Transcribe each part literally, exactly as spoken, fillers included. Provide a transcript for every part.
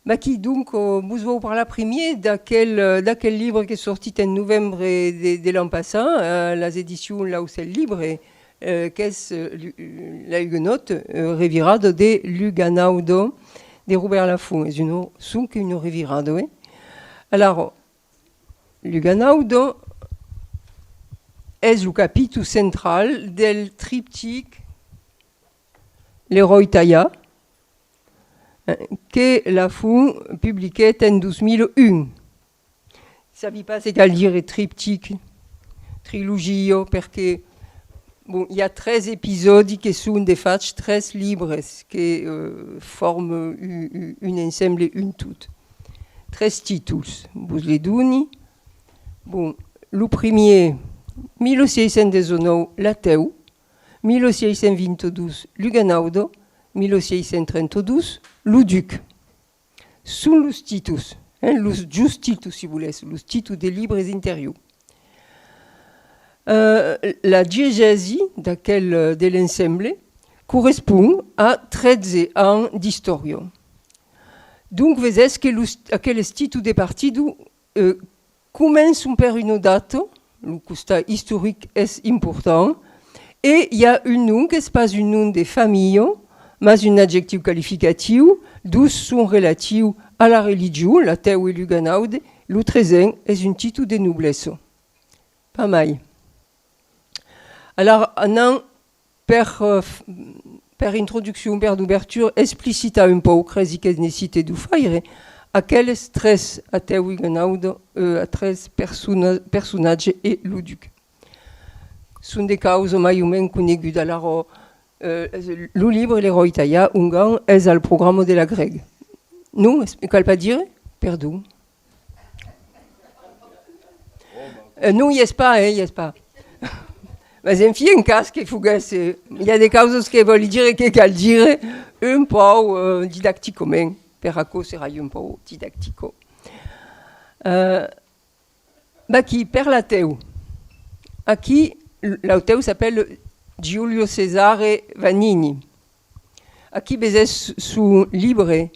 Vaquí, donc, eh, vos vau parlar primièr d'aquel, eh, d'aquel libre qu'es sortit en novembre de, de l'an passat, a las edicions L'Aucèl Libre, eh, qu'es, eh, lu-, La Huguenote, eh, revirada de Luganaudo, de Robèrt Lafont. Es una, sonque una revirada, eh? Alara, Luganaudo es lo capítol central del triptic L'Eròi Talhat, eh, que Lafont publiquèt en dos mil un. Sabi pas se cal dire triptic, trilogia, perque, bon, i a tres episòdis que son, de fach, tres libres que, eh, forman un, un, un ensemble, un tot. Tres títols, vos les doni. Bon, lo primièr, mil sièis cents dètz-e-nòu, L'Atèu, mil sièis cents vint-e-dos, Luganaudo, mil sièis cents trenta-dos, Lo Duc. Son los títols, hein, los jos títols, si volètz, los títols de libres interiors. Euh, la diegèsi d'aquel, euh, de l'ensemble correspond a tretze ans d'istòria. Donc, vesètz que los, aqueles títols de partida, euh, començan per una data, lo costat istoric es important, e i a un nom qu'es pas un nom de familha, mas un adjectiu qualificatiu, dos son relatius a la religion, L'Atèu e Luganaudo, lo tresen es un títol de noblessa. Pas mai. Alara, anam per, eh, f-, per introduccion, per d'obertura, explicitar un pauc, cresi qu'es necite d'o faire, aqueles tres, Atèu, Luganaudo, eh, a tres persona-, personatges e lo duc. Son de causas mai o mens conegudas. Alara, eh, lo libre L'Eròi Talhat, ongan es al programa de la Grèga. Non? Es-, cal pas dire? Perdon. Eh, non, i es pas, eh, i es pas. Mas enfin, en cas que foguèsse, eh, i a de causas que vòli dire que cal dire un pauc, eh, didacticament. Per aquò serai un pauc didactica. Eh, vaquí, per L'Atèu. Aquí, L'Atèu s'apèla Giulio Cesare Vanini. Aquí vesètz son libre.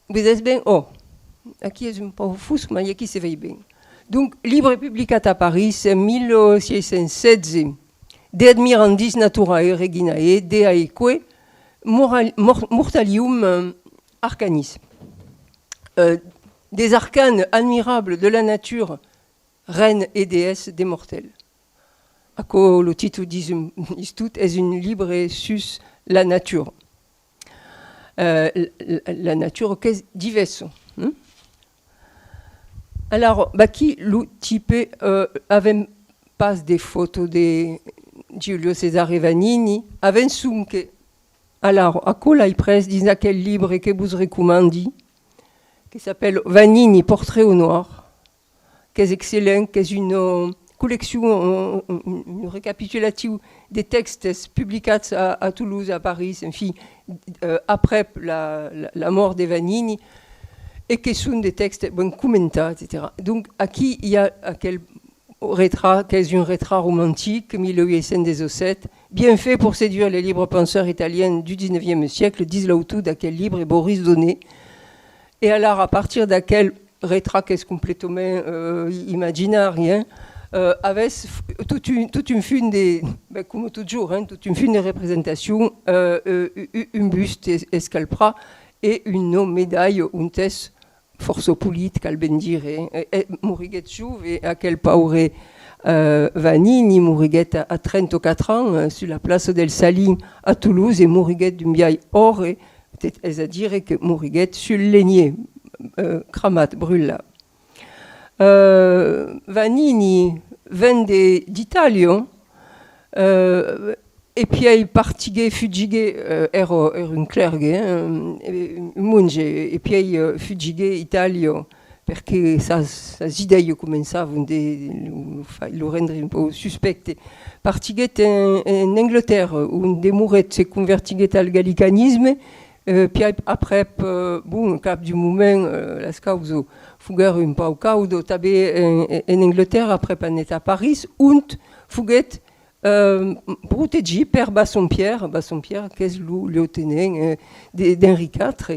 Vesètz ben? Oh, aquí es un pauc fosc, mai aquí se vei ben. Donc, libre publicat a París en mil sièis cents setze, De admirandis naturae reginae, deaeque moral-, mor-, mortalium, euh, arcanis. Euh, des arcanes admirables de la nature, reine et déesse des mortels. Aquò, lo títol dis un, dis tot, es un libre sus la natura. Euh, la, la, la natura qu'es divèrsa, hein? Alara, vaquí lo tipe, euh, avèm pas de fòto de Giulio Cesare Vanini, avèm sonque, alara, aquò l'ai pres dins aquel libre que vos recomandi, que s'apèla Vanini, Portrait au noir, qu'es excellent, qu'es una colleccion, un, un, un recapitulatiu de tèxtes publicats a, a Tolosa, a París, enfin, euh, aprèp la, la, la mòrt de Vanini, e que son de tèxtes ben comentats, etcetèra. Donc, aquí i a aquel retrat, qu'es un retrat romantic, mil huit cents dètz-e-sèt, bien fait pour séduire les libres penseurs italiens du dix-neuvième siècle, dis l'autor d'aquel libre, Boris Daunet. E alara, a partir d'aquel retrat qu'es completament, euh, i-, imaginari, hein, euh, avètz f-, tot un, tot un fum de, ben, coma totjorn, hein, tot un fum de representacion, euh, euh, u-, u-, un bust es-, escalprat e una medalha ont es fòrça polit, cal ben dire, hein. E, e moriguèt jove, aquel paure, euh, Vanini, moriguèt a, a trenta-quatre ans, euh, sus la plaça del Salin a Tolosa, e moriguèt d'un biais òrre, es a dire que moriguèt sul lenièr, euh, cramat, brutlat. Euh, Vanini ven de, d'Itàlia, euh, e pièi partiguèt, fugiguèt, euh, èra, èra un clèrgue, hein, e, un monge, e pièi, euh, fugiguèt Itàlia, perque sas, sas idèias començavan de, de lo, lo fa-, lo rendre un pauc suspècte. Partiguèt en, en Anglatèrra, ont demorèt, se convertiguèt al gallicanisme, euh, pièi aprèp, euh, bon, cap d'un moment, euh, las causas foguèron un pauc caudas, tanben en, en, en Anglatèrra, aprèp anèt a París, ont foguèt, euh, protegit per Bassompierre, Bassompierre qu'es lo luotenent, euh, de, d'Henri quatre.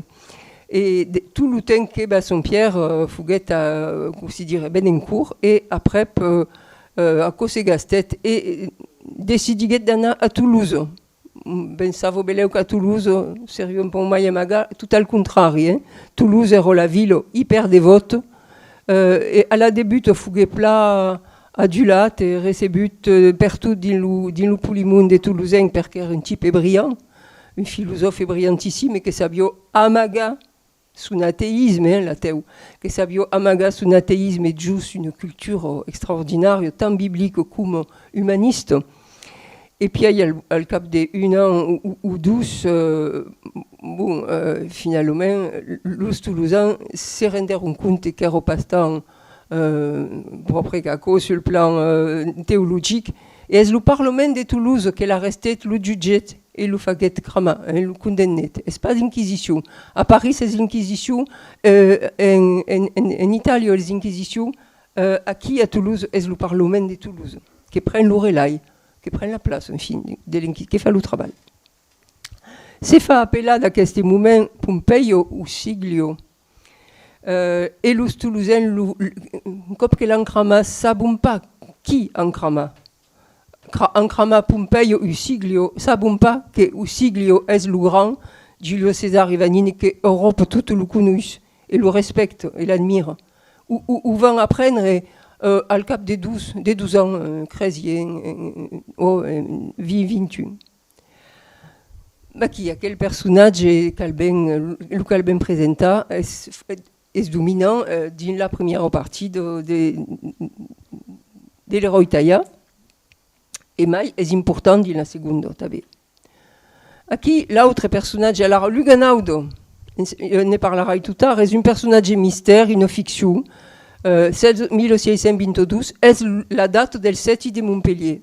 E de, tot lo temps que Bassompierre, eh, foguèt a, cossí dire, Benencourt, e aprèp, eh, eh, aquò se gastèt, e, eh, decidiguèt d'anar a Tolosa. Pensava belèu qu'a Tolosa seriá un pauc mai amagat, tot al contrari, eh? Tolosa èra la vila iperdevòta, eh, e a la debuta foguèt plan adulat e recebut, eh, pertot dins lo, dins lo polimond de tolosenc, perque èra un tipe brillant, un filosòfe brillantissim e que sabiá amagar son ateïsme, eh, l'atèu, que sabiá amagar son ateïsme jos una cultura extraordinària, tant biblica coma umanista. E pièi, al, al cap d'un an o, o, o dos, eh, bon, eh, finalament, los tolosans se rendèron compte qu'èra pas tant, eh, pròpre qu'aquò sul plan, eh, teologic, e es lo Parlament de Tolosa que l'arrestèt, lo jutgèt, e lo faguèt cramar, eh, lo condemnèt. Es pas inquisicion. A París es inquisicion, eh, en, en, en, en Itàlia es inquisicion, eh, aquí a Tolosa es lo Parlament de Tolosa, que pren lo relai, que pren la plaça, enfin, de, de l'inqui-, que fa lo trabalh. Se fa apelar d'aqueste moment Pompeia o Siglio, eh, e los tolosencs, lo, lo, un còp que l'an cramat, sabon pas qui an cramat. Cra-, an cramat Pompeia o Siglio, sabon pas que o Siglio es lo grand Giulio Cesare Vanini que Euròpa tot lo conois e lo respècta e l'admira. O, o, o van aprendre, eh, al cap de dos, de dos ans, eh, cresi, en, en, o, en vint, vint un. Vaquí, aquel personatge cal ben, lo cal ben presentar, es, es dominant, eh, dins la primièra partida de, de l'Eròi Talhat, e mai es important dins la segonda tanben. Aquí, l'autre personatge, alara, Luganaudo, ne parlarai tot ara, es un personatge mistèri, una ficcion, eh, setze, mil sièis cents vint-e-dos, es l-, la data del sèti de Montpelhièr.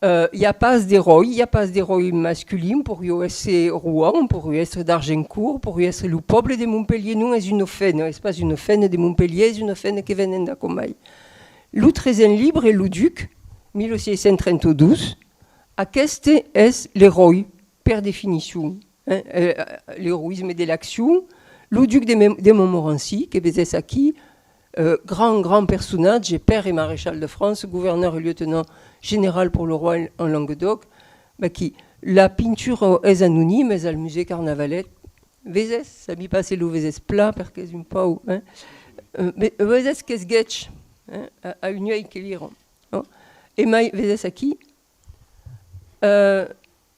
Eh, i a pas d'eròi, i a pas d'eròi masculin, poiriá èsser Rohan, poiriá èsser d'Argencourt, poiriá èsser lo pòble de Montpelhièr, non, es una femna, es pas una femna de Montpelhièr, es una femna que venen d'aquò mai. Lo tresèn libre, Lo Duc, mil sièis cents trenta-dos, aqueste es l'eròi, per definicion, hein, eh, l'eroïsme de l'accion, lo duc de Mem-, de Montmorency, que vesètz aquí, euh, grand, grand personatge, père et maréchal de France, gouverneur et lieutenant général pour le roi en, en Languedoc, vaquí, la pintura es anonima, es al musée Carnavalet. Vesètz, sabi pas se lo vesètz plan, perque es un pauc, hein. Euh, ve-, vesètz qu'es gètge, hein, a, a un uèlh que lira, non? E mai, vesètz aquí, euh,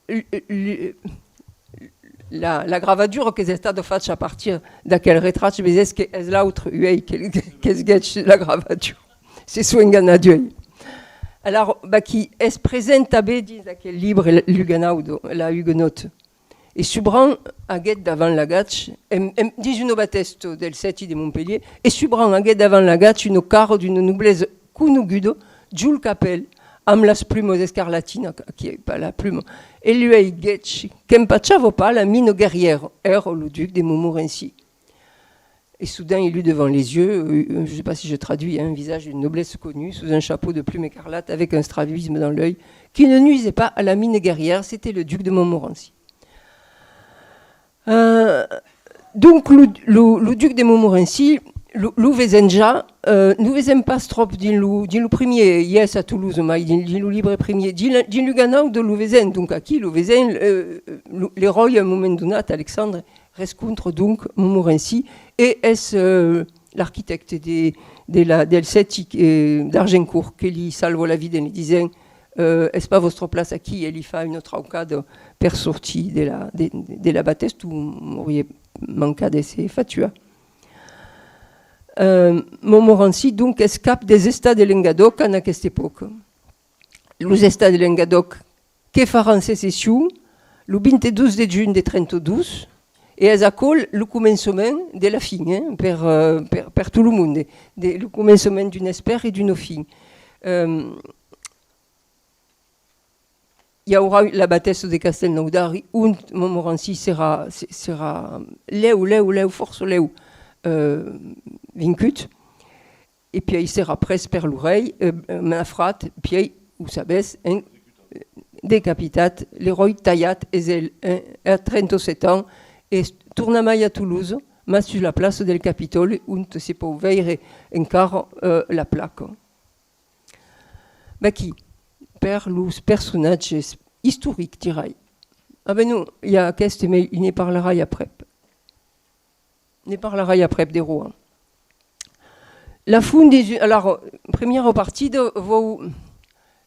l-, l-, la, la gravadura qu'es estada facha a partir d'aquel retrach, vesètz que es l'autre uèlh que, que, qu'es gètge la gravadura. Se son enganats d'uèlh. Alara, vaquí, es present tanben dins aquel libre, Luganaudo, la Huguenote. E Subran aguèt davant l'agach, en, en, dins una batèsta del sèti de Montpelhièr, e Subran aguèt davant l'agach una cara d'una noblesa conoguda, Jules Capel, amb las plumas escarlatinas, aquí, pas la pluma, e l'uèlh gètge, qu'empachava pas la mina guerrièra, èra lo duc de Montmorency. Et soudain il eut devant les yeux, euh, je sais pas si je traduis, hein, un visage d'une noblesse connue, sous un chapeau de plumes écarlates, avec un strabisme dans l'œil, qui ne nuisait pas à la mine guerrière, c'était le duc de Montmorency. Euh, donc, lo, lo, lo duc de Montmorency, lo, lo vesèm ja, euh, lo vesèm pas tròp dins lo, dins lo primièr, i es a Tolosa, mai dins, dins lo libre primièr, dins, dins Luganaudo lo vesèm, donc aquí lo vesèm, euh, lo, l'eròi, a un moment donat, Alexandre, rescontra donc Montmorency e es, euh, l'arquitècte de, de la, del sèti, euh, d'Argencourt que li salva la vida en li disent, euh, es pas vòstra plaça aquí, e li fa una traucada per sortir de la, de, de la batèsta ont auriá mancat de se far tuar. Euh, Montmorency, donc, es cap des Estats de Lengadòc en aquesta epòca. Los Estats de Lengadòc que faràn secession lo vint-e-dos de junh de trenta-dos, e es aquò lo començament de la fin, eh, per, eh, per, per tot lo monde, de, lo començament d'un espèr e d'una fin. Ehm, i aurà la batèsta de Castelnaudari, ont Montmorency serà, se-, serà lèu, lèu, lèu, fòrça lèu, eh, vencut. E pièi serà pres per lo rei, eh, Manfrat, pièi, o sabètz, en, decapitat, l'eròi Talhat es el, en, a trenta-sèt ans, E s-, tornamai a Tolosa, mas sus la plaça del Capitòli, ont se pòu veire encara, eh, la placa. Vaquí, per los personatges istorics, dirai. Ah ben non, i a aqueste, mai ne parlarai aprèp. Ne parlarai aprèp de Rohan. Lafont dins un, alors, premiera partida, vau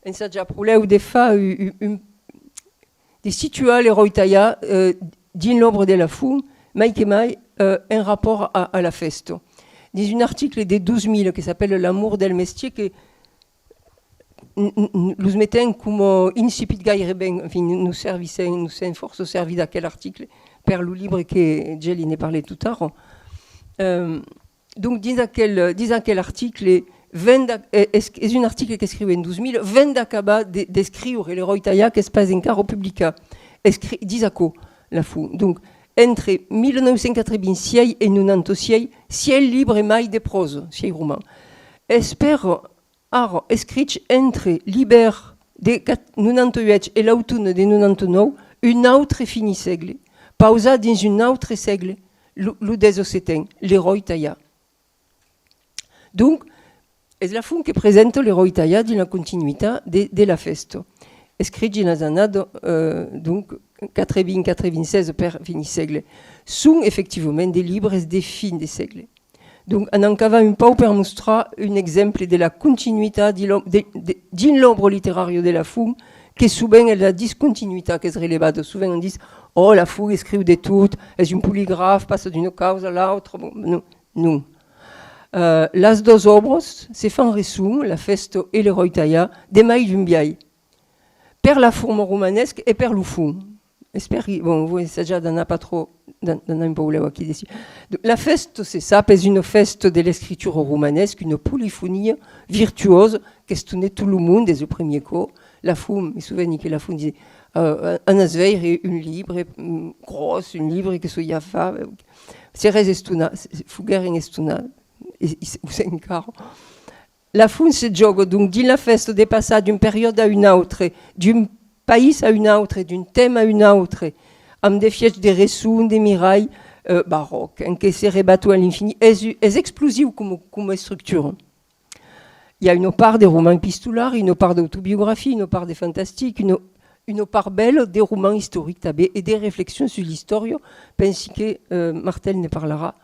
ensajar pro lèu de far un, un, un, de situar l'eròi Talhà, eh, dins l'òbra de Lafont, mai que mai, eh, en rapòrt a, a la fèsta. Dins un article de dos mil que s'apèla L'amour del mestier, que n-, n-, n-, los metem coma insipid gaireben, enfin, nos servissem, nos sèm fòrça servits d'aquel article per lo libre que Geli ne parlèt tot ara. Euh, donc, dins aquel, dins aquel article, ven d'a-, eh, es, es un article qu'escriu en dos mil, ven d'acabar de, d'escriure l'eròi Talhà, qu'es pas encara publicat. Escri-, ditz aquò, Lafont. Donc, entre mil nòu cents quatre-vingt-sièis e nonanta-sièis, sièis libres mai de pròsa, sièis romans. Espèra Ara, escrich entre l'ivèrn de quat-, nonanta-uèch e l'auton de nonanta-nòu, un autre fini sègle, pausat dins un autre sègle, lo, lo dètz-e-seten, l'eròi Talhà. Donc, es Lafont que presenta l'eròi Talhà dins la continuitat de, de la fèsta. Escrich dins las annadas, euh, donc, quatre-vints, quatre-vingt-seize per fini sègle. Son efectivament de libres de fin de sègle. Donc, anam cavar un pauc per mostrar un exemple de la continuitat dins l'òb-, de, de, dins l'òbra literària de Lafont, que sovent es la discontinuitat qu'es relevada. Sovent on ditz, oh, Lafont escriu de tot, es un poligraf, passa d'una causa a l'autra. Bon, non, non. Euh, las doas òbras se fan resson, La fèsta e l'eròi Talhà, de mai d'un biais. Per la forma romanesca e per lo fons. Espèri, bon, vau ensajar d'anar pas tròp, d'an-, d'anar un pauc lèu aquí dessus. Donc, la fèsta, se sap, es una fèsta de l'escritura romanesca, una polifonia virtuosa qu'estonèt tot lo monde, es lo premier còp. Lafont, me soveni que Lafont disèt, euh, anatz veire un libre, mm, gròs, un libre que soi a far, eh, se res estonat, se, se foguèren estonats, e, e, o sèm encara. Lafont se jòga, donc, dins la fèsta de passar d'un periòde a un autre, d'un país a un autre, d'un tèma a un autre, amb d'efièchs de resson, de miralh, euh, baròc, en que se rebaton a l'infinit. Es, es explosiu coma, coma estructura. I a una part de roman epistolari, una part d'autobiografia, una part de fantastic, una, una part bèla de roman istoric tanben, e de reflexion sus l'istòria. Pensi que, euh, Martel ne parlarà,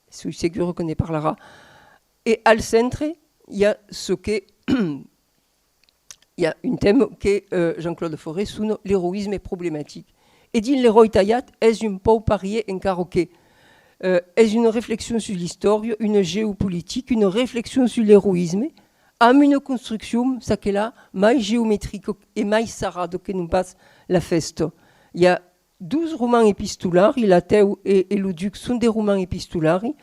soi segura que ne parlarà. E al centre, i a çò que, i a un tèma que, euh, Jean-Claude Fauré sona l'eroïsme problematic. E dins l'eròi Talhà es un pauc parièr, encara que, euh, es una reflexion sus l'istòria, una geopolitica, una reflexion sus l'eroïsme, amb una construccion, çaquelà, mai geometrica e mai sarrada que non pas La fèsta. I a dos romans epistolari, L'Atèu e, e Lo Duc son de romans epistolari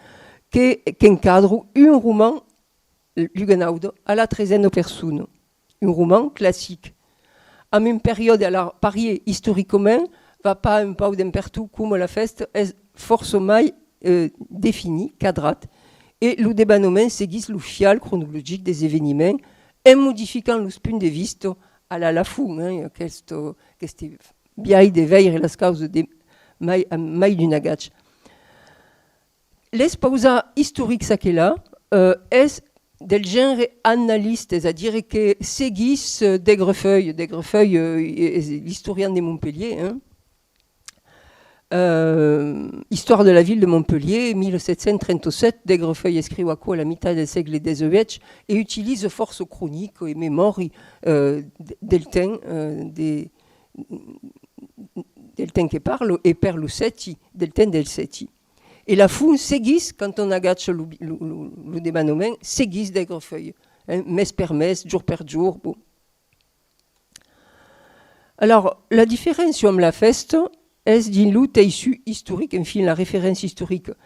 que, qu'encadron un roman, Luganauda, a la tresena persona, un roman classic, amb un periòde a la parièr istoricament, va pas un pauc d'en pertot coma La fèsta, es fòrça mai, euh, definit, cadrat, e lo debanament seguís lo fial cronologic des eveniments en modificant los punts de vista a la Lafont, hein, aqueste, aqueste biais de veire las causas de mai, amb mai d'un agach. L'espausar istoric çaquelà, euh, es del genre analista, es a dire que seguís, euh, Degrefeuille. Degrefeuille, euh, es l'istorian de Montpelhièr, hein. Euh, Histoire de la ville de Montpelhièr, mil sèt cents trenta-sèt, Degrefeuille escriu aquò a la mitat del sègle dètz-e-uèch e utiliza fòrça cronica e memòri, euh, de, del temps, euh, de, del temps que parla e per lo sèti, del temps del sèti. E Lafont seguís, quand on agacha lo, lo, lo, lo debanament, seguís Degrefeuille, hein, mes per mes, jorn per jorn, bon. Alors, la diferéncia amb La fèsta es dins lo teissut istoric, enfin, la referéncia istorica.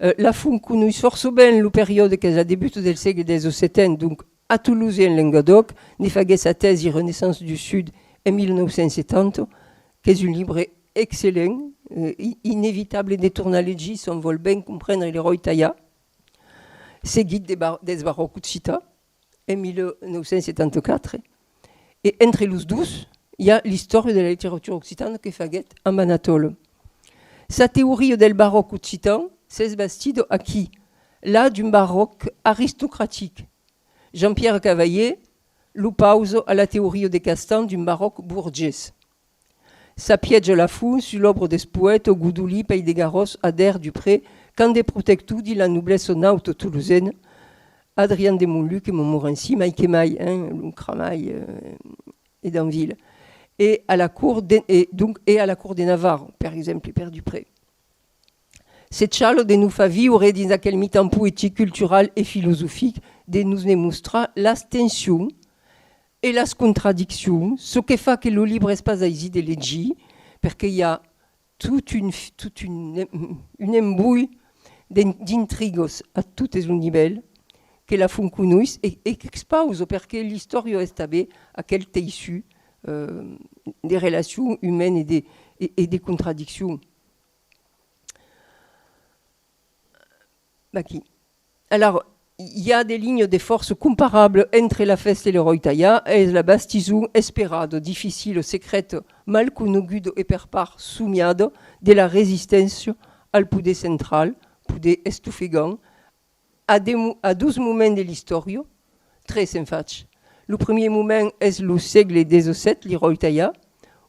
Euh, Lafont conoís fòrça ben lo periòde qu'es la debuta del sègle dètz-e-seten, donc a Tolosa e en Lengadòc, ne faguèt sa tèsi Renaissance du Sud en mil nòu cents setanta, qu'es un libre excellent, euh, i-, inevitable de tornar legir s'òm vòl ben comprendre l'eròi Talhà, seguit de bar-, dels barròcs occitans, en mil nòu cents setanta-quatre, e entre los dos, i a l'istòria de la literatura occitana que faguèt amb Anatòle. Sa teoria del barròc occitan s'es bastida aquí, la d'un barròc aristocratic. Jean-Pierre Cavalier l'opausa a la teoria de Castan d'un barròc borgés. S'apièja Lafont sus l'òbra dels poètas Godolí, Peirdegarrós, Adèr, Dupré, qu'an de protectors dins la noblesa nauta tolosena, Adrian de Montluc e Montmorency, mai que mai, hein, lo Cramai, euh, e d'Anville. E a la cort de, e donc, e a la cort de Navarra, per exemple, per Dupré. Se chala de nos far viure dins aquel mitan poetic, cultural e filosofic, de nos ne mostrar las tensions e las contradiccions, çò que fa que lo libre es pas aisit de legir, perque i a tot un, f-, tot un, un embolh d'in-, d'intrigas a totes los nivèls que Lafont conois e, e qu'expausa, perque l'istòria es tanben aquel teissut, euh, de relacions umanas e de, e, e de contradiccions. Vaquí. Alors, i a de linhas de fòrça comparables entre La Fèsta e L'Eròi Talhat, es la bastison esperada, dificila, secreta, mal coneguda e per part somiada de la resisténcia al poder central, poder estofegant, a de mo-, a dos moments de l'istòria, tres en fach. Lo primièr moment es lo sègle dètz-e-sèt, L'Eròi Talhat,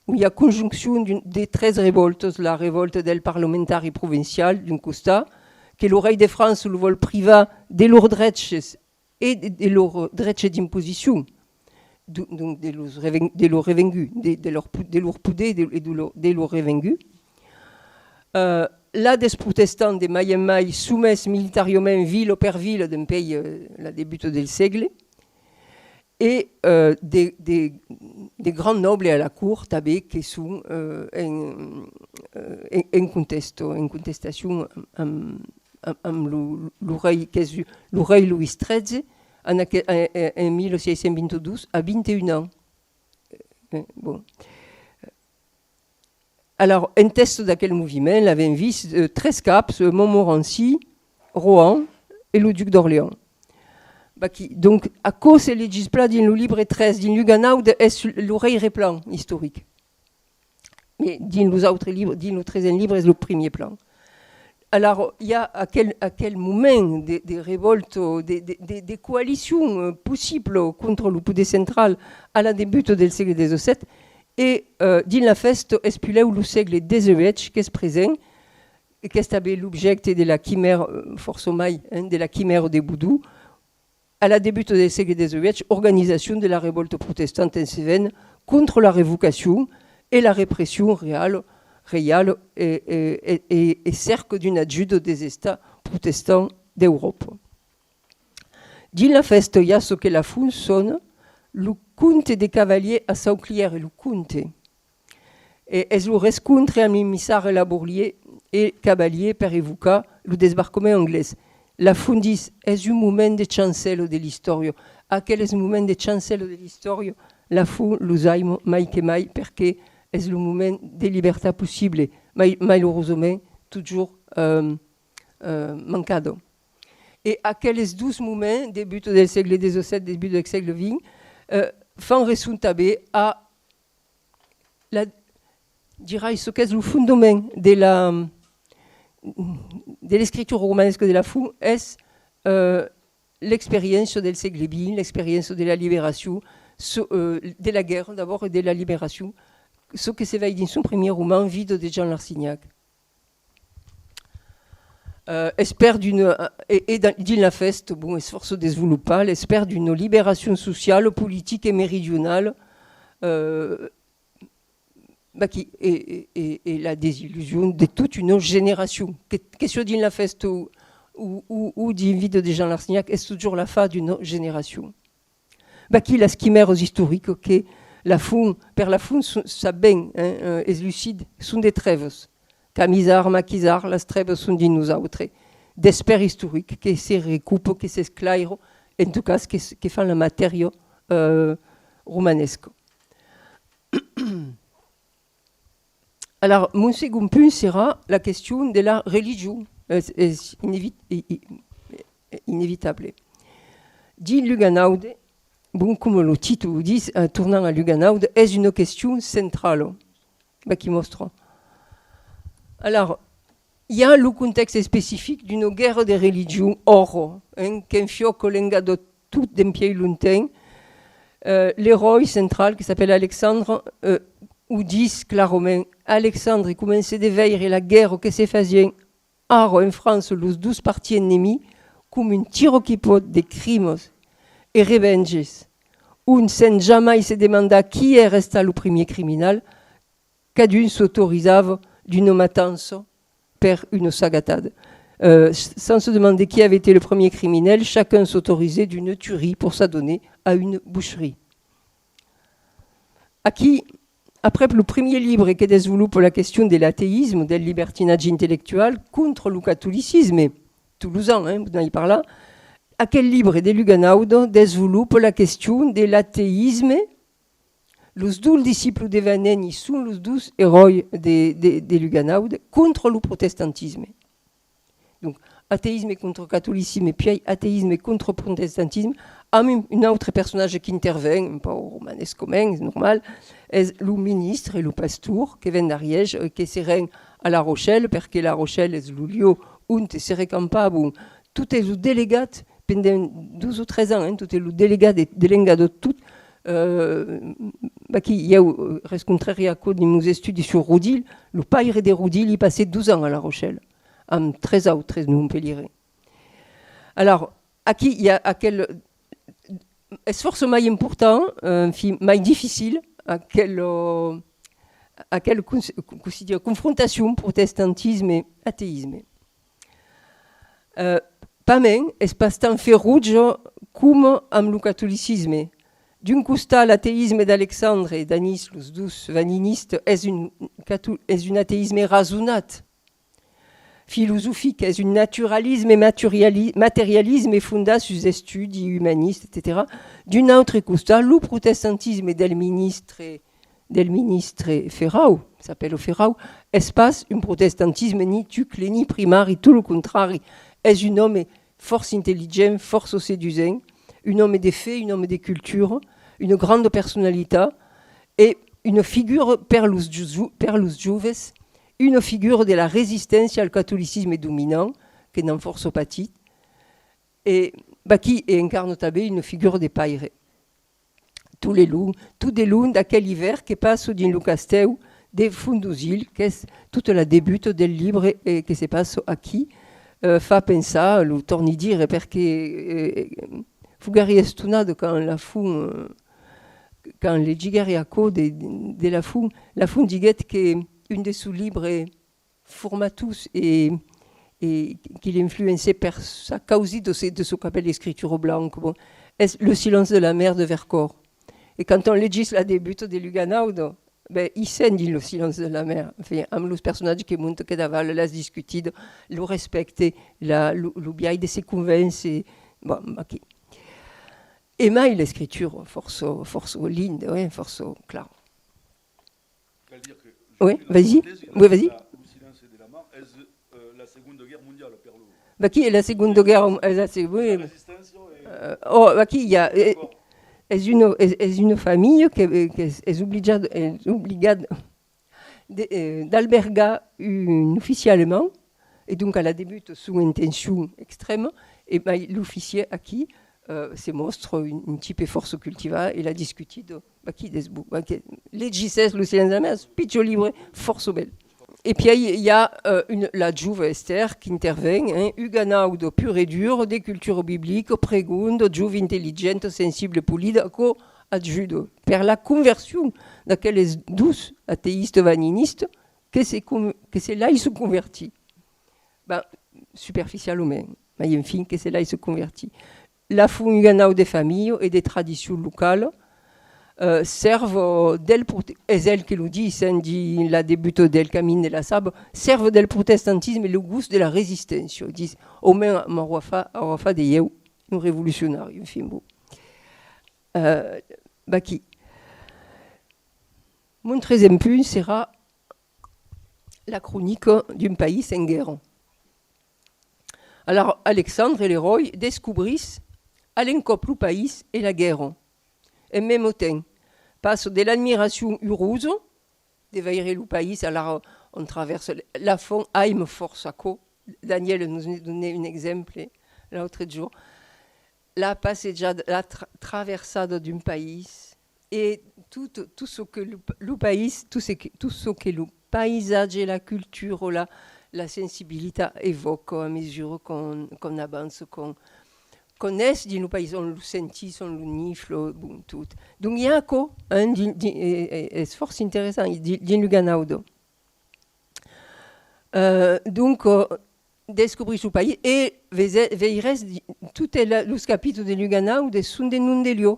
ont i a conjoncion d'un, de tres revòltas, la revòlta del parlamentari provincial, d'un costat, que lo rei de França lo vòl privar de lors dreches e de, de lor dreche d'imposicion, do-, donc de los reven-, de lor revengut, de, de lor po-, de lor poder de, e de lor, de lor revengut. Euh, la dels protestants de mai en mai somés militariament vila per vila dempuèi, euh, la debuta del sègle, e, euh, de, de, de grands nòbles a la cort tanben que son, euh, en, euh, en, en contèsta, en contestacion amb, amb, amb lo, lo rei, qu'es lo rei Loís tretze, en aqu-, en, en, en mil sièis cents vint-e-dos, a vint-e-un ans. Eh, bon. Alors, en tèsta d'aquel moviment, l'avèm vist, euh, tres caps, euh, Montmorency, Rohan e lo duc d'Orléans. Vaquí. Donc, aquò se legís plan dins lo libre tres, dins Luganaude es lo rèireplan istoric. Mai dins los autres libres, dins lo tresèm libre, es lo primièr plan. Alors, i a aquel, aquel moment de, de revòlta, de, de, de, de coalicion, euh, possibla contra lo poder central a la debuta del sègle dètz-e-sèt, e, euh, dins La Fèsta es puslèu lo sègle dètz-e-uèch qu'es present, e qu'es tanben l'objècte de la quimèra, euh, fòrça mai, hein, de la quimèra de Bodon, a la debuta del sègle dètz-e-uèch, organizacion de la revòlta protestanta en Cevena contra la revocacion e la repression reala, reiala e, e, e, e, e cèrca d'una ajuda dels estats protestants d'Euròpa. Dins La Fèsta i a çò que Lafont sona lo conte de Cavalier a Sauclière, lo conte. E es lo rescontre amb l'emissari Laborlier e Cavalier per evocar lo desbarcament anglés. Lafont ditz, es un moment de chancèla de l'istòria. Aqueles moments de chancèla de l'istòria, Lafont los aima mai que mai, perque es lo moment de libertat possible, mai, malurosament, totjorn, euh, euh, mancada. E aqueles dos moments, debut del sègle dètz-e-sèt, debut del sègle vint, euh, fan resson tanben a la, dirai, çò qu'es lo fondament de la, de l'escritura romanesca de Lafont es, euh, l'experiéncia del sègle vint, l'experiéncia de la liberacion, çò, euh, de la guèrra d'abòrd e de la liberacion, çò que se vei dins son primièr roman, Vida de Jan Larsignac. Euh, espèr d'una, e, e dan-, dins La Fèsta, bon, es fòrça desvolopat, l'espèr d'una liberacion sociala, politica e meridionala, euh, vaquí, e, e, e, e la desillusion de tota una generacion. Que, que siá dins La Fèsta o, o, o, o dins Vida de Jan Larsignac, es totjorn la fin d'una generacion. Vaquí las quimèras istoricas que Lafont, per Lafont, son, sap ben, hein, euh, es lucid, son de trèvas. Camisard, Maquisard, las trèvas son dins nosautres. D'espèr istoric que se recopa, que s'esclaira, en tot cas que s-, que fan la matèria, euh, romanesca. Alors, mon segond punt serà la question de la religion. Es, es inevi-, i-, i-, inevitable. Dins Luganaude, bon, coma lo títol o ditz, euh, tornant a Luganaude, es una question centrala. Vaquí mòstra. Alors, I a lo contèxt especific d'una guèrra de religion, òrra, hein, qu'enfiòca lengadòt tot dempièi longtemps. Euh, l'eròi central, que s'apèla Alexandre, euh, o ditz clarament: Alexandre comencèt de veire la guèrra que se fasián ara en França los dos partits enemics com un tira-qui-pòt de crimes e revenges, ont, sens jamai se demandar qui èra estat lo primièr criminal, cadun s'autorizava d'una matança per una sagatada. Euh, s-, sans se demander qui avait été le premier criminel, chacun s'autorisait d'une tuerie pour s'adonner à une boucherie. Aquí, aprèp lo primièr libre que desvolopa la question de l'ateïsme, del libertinatge intellectual contra lo catolicisme, tolosan, hein, vos n'ai parlat, aquel libre de Luganauda desvolopa la question de l'ateïsme. Los dos disciples de Vaneni son los dos eròis de, de, de Luganauda contra lo protestantisme. Donc, ateïsme contra catolicisme, puèi ateïsme contra protestantisme, amb un, un autre personatge qu'interven, un pauc romanescament, es normal, es lo ministre e lo pastor que ven d'Ariège e que se rend a La Rochelle, perque La Rochelle es lo lieu ont se recampavan totes los delegats pendent dos o tres ans, hein, totes los delegats de, de Lengadòc tot. Euh, vaquí, ieu, euh, rescontrèri aquò dins mos estudis sus Rodil, lo paire de Rodil i passèt dos ans a La Rochelle, amb tres autres, non, Montpelhièr. Alors, aquí i a aquel, es fòrça mai important, euh, enfin, mai dificil, aquel, euh, aquel cons-, cossí dire, confrontacion protestantisme-ateïsme. Euh, pasmens, es pas tan ferotge coma amb lo catolicisme. D'un costat, l'ateïsme d'Alexandre e d'Anis, los dos vaninistas, es un cato-, es un ateïsme rasonat, filosofic, es un naturalisme, materiali-, materialisme fondat sus estudis umanistes, etcetèra. D'un autre costat, lo protestantisme del ministre, del ministre Ferrau, s'apèla Ferrau, es pas un protestantisme ni tucle ni primari, tot lo contrari, es un òme fòrça intelligent, fòrça sedusent, un òme de fe, un òme de cultura, una granda personalitat e una figura per los jo-, per los joves, una figura de la resisténcia al catolicisme dominant, que n'an fòrça patit, e vaquí e encarna tanben una figura de paire. Tot le long, tot de long d'aquel ivèrn que passa dins lo castèu de Fondosil, qu'es tota la debuta del libre, eh, que se passa aquí, eh, fa pensar, lo torni dire, perque, eh, foguèri estonada quand Lafont, eh, quand legiguèri aquò de, de Lafont. Lafont diguèt que un de sos libres formatós e, e qui l'influencèt per sa causida de, de çò qu'apèla l'escritura blanca, bon, es Le silence de la mer de Vercors. E quand on legís la debuta de Luganauda, ben, i sèm dins Le silence de la mer, enfin, amb los personatges que monta, que davala, las discutidas, lo respècte, la, lo, lo biais de se convéncer, bon, aquí. E mai l'escritura, fòrça, fòrça linda, eh, fòrça clara. Cal dire que... Oui, vas-y. Oui, vas-y. La, lo silenci de la mar es, euh, la Segonda Guèrra Mondiala per lo... Vaquí, la Segonda Guèrra, es la se-, oui. La resisténcia e... Euh, oh, vaquí, i a, eh, es una, es, es una familha que, eh, que es, es oblijada, es obligada de, eh, d'albergar un oficièr alemand, e donc a la debuta son en tension extrèma, e mai l'oficièr aquí, euh, se mòstra un, un tipe fòrça cultivat e la discutida. Vaquí, desbu-, vaquí, legissètz Lo silenci de la mer, pichon libre, fòrça bèl. E pièi i a, euh, un, la jova Esther qu'interven, hein, uganauda pura e dura, de cultura biblica, pregonda, jova intelligenta, sensibla, polida, aquò ajuda per la conversion d'aqueles dos ateïstas vaninistas que se con-, que se laissan convertir. Ben, superficialament, mai enfin, que se laissan convertir. Lafont, uganau de familha e de tradicion locala, euh, sèrva del prote-, es el que lo ditz, hein, dins la debuta del Camin de la Saba, sèrva del protestantisme lo gost de la resisténcia, ditz, au mens m'aurà fa-, aurà fa de ieu un revolucionari, enfin, bon. Euh, vaquí. Mon tresen punt serà la cronica d'un país en guèrra. Alara, Alexandre, l'eròi, descobrís a l'encòp lo país e la guèrra. En mème temps, passa de l'admiracion urosa de veire lo país, alara, On traversa, Lafont aima fòrça aquò. Daniel nos ne donèt un exemple l'autre jorn. La passejada, la tra-, traversada d'un país e tot, tot çò que lo, lo país, tot çò que, tot çò que lo paisatge, la cultura, la, la sensibilitat evòca a mesura qu'on, qu'on avança, qu'on, qu'on es dins lo país, on lo sentís, on lo nifla, bon, tot. Donc, i a aquò, hein, dins, dins, e, e, es fòrça interessant, dins, dins Luganauda. Euh, donc, euh, descobrís lo país e vese-, veiretz di-, totes la, los capítols de Luganauda son de nom de lieu.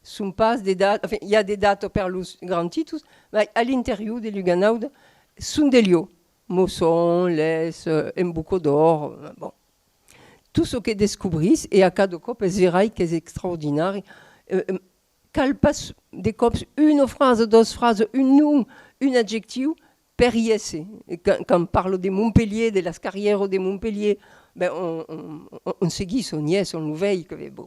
Son pas de dat-, enfin, i a de datas per los grands títols, mas a l'interior de Luganauda son de lieu. Mosson, Les, euh, Embocador, euh, bon. Tot çò que descobrís, e a cada còp es verai qu'es extraordinari, euh, euh, cal pas de còps una frasa, doas frasas, un nom, un adjectiu per i èsser. E quand, quand parla de Montpelhièr, de las carrièras de Montpelhièr, ben, on, on, on, on seguís, on i es, on lo vei, que, bon.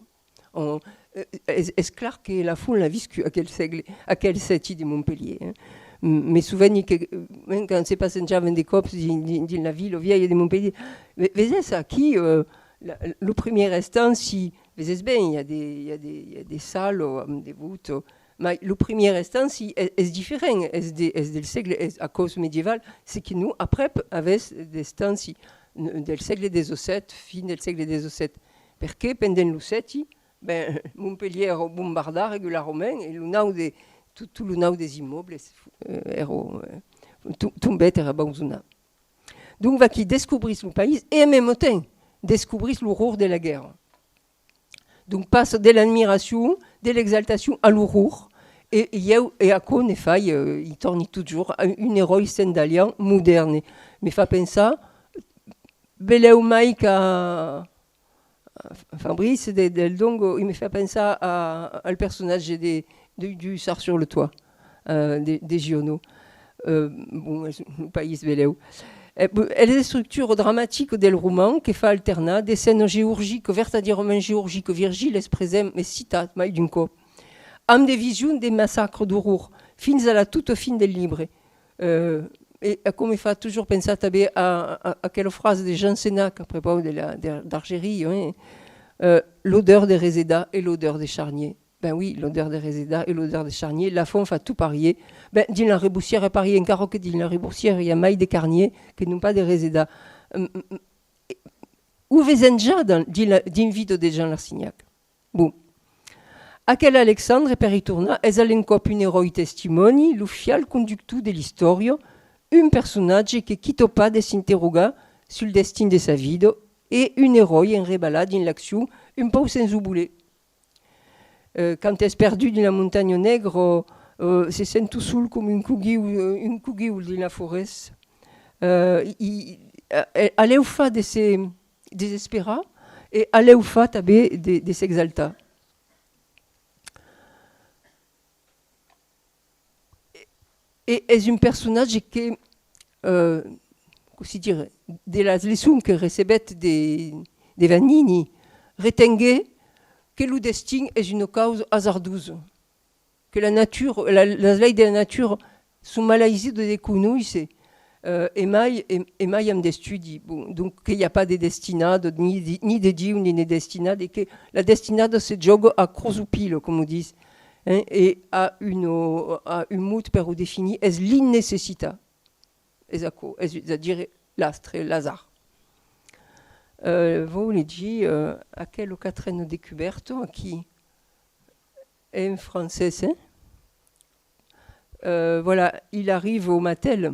On, eh, es, es clar que Lafont l'a viscut aquel sègle, aquel sèti de Montpelhièr, hein. M-, me soveni que, eh, quand se passejàvem de còps dins, dins, dins la vila vièlha de Montpelhièr, ve-, veses aquí, eh, la, lo primièr estanci, veses ben, i a de, i a de, i a de salas amb de vòutas, mas lo primièr estanci es, es diferent, es de, es del sègle, es a còps medieval, se que non, aprèp, avètz d'estanci n-, del sègle dètz-e-sèt, fin del sègle dètz-e-sèt. Perque pendent lo sèti, ben, Montpelhièr èra bombardat regularament e lo naut de, tot, tot lo naut des immòbles, eh, èra, eh, to-, tombèt, èra abandonat. Donc, vaquí, descobrís lo país e, en mème temps, descobrís l'orror de la guèrra. Donc, passa de l'admiracion, de l'exaltacion a l'orror, e, e ieu, e aquò ne fai, eh, i torni totjorn, un, un eròi stendhalian modèrne. Me fa pensar, belèu mai qu'a, Fabrice de, Del Dongo, il me fait penser à, al personnage de, de, du Sars sur le toit, euh, de, de Giono. Euh, bon, es un país belèu. Eh, bu-, e l'estructura dramatica del roman que fa alternar de scènas georgicas, vertadièrament georgicas, Virgile es present, es citat mai d'un còp, amb de visions de massacres d'orror, fins a la tota fin del libre. Euh, e aquò me fa totjorn pensar tanben a, a, a aquela frasa de Jansénac a prepaus de la, de, d'Argerie, hein. Euh, l'odeur de resedar e l'odeur de charnier. Ben oui, l'odeur de resedar e l'odeur de charnier, Lafont fa tot parier. Ben, dins la Reboussièra parier, encara que dins la Reboussièra i a mai de carnier que non pas de resedar. Hum, hum, hum. E, o vesèm ja dins, dins la, dins Vida de Jean Larsignac. Bon. Aquel Alexandre, per i tornar, es a l'encòp un eròi testimòni, lo fial conductor de l'istòria, un personatge que quita pas de s'interrogar sul destin de sa vida e un eròi enrebalat dins l'accion un pauc sens o voler. Euh, quand es perdut dins la montanha negra, euh, se sent tot sol coma un coguiu, euh, un coguiu dins la forèst. Euh, i, i, a, a lèu fa de se desesperar e a lèu fa tanben de, de s'exaltar. E, e es un personatge que, euh, cossí dire, de las leçons que recebèt de, de Vanini, retenguèt que lo destin es una causa azardosa, que la natura, la, las leis de la natura son malaisidas de conoisser, euh, e mai, e, e mai amb d'estudi. Bon, donc, que i a pas de destinada, ni de, ni de Diu, ni de destinada, e que la destinada se jòga a crotz o pila, coma o ditz, hein, e a un, a un mot per o definir, es l'innecessitat. Es aquò, es, es a dire l'astre, l'azard. Euh, vau legir, euh, aquela quatrena descubèrta aquí. En francés, hein ? Euh, voilà, il arrive au Mattel.